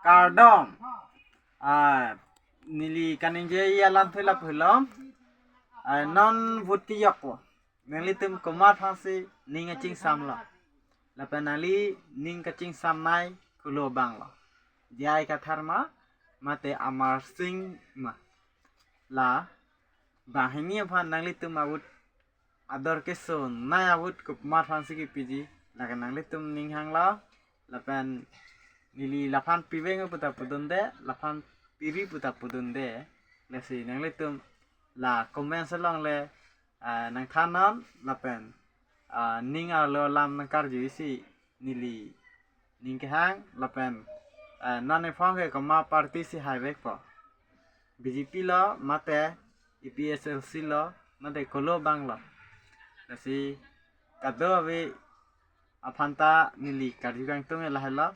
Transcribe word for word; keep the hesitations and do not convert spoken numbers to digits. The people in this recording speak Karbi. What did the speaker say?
Kardom. Ah, neli kaningje alam thu lapulo. Ah, non vote kejok po. Nanglitum komat aphansi ning kachingsamlo? Lapen nangli ning kachingsamnei kolo abanglo? J I Kathar ma, mate Amar Sing ma? La banghini aphan nanglitum avote, ador kesonei avote komat aphansi kepiji, lake nanglitum ning hanglo. Lapen neli laphan piveng puta pudunde, laphan piri puta pudunde. Lasi nanglitum la comments along le, ah, nangthannon lapen, ah, ning arlo alam nangkarjuisi neli ning kehang. Lapen, ah, non ephong ke komat party si haivekpo? B J P lo mate A P H L C lo mate kolo abanglo? Lasi kadokave aphanta neli karju kangtung lahelo.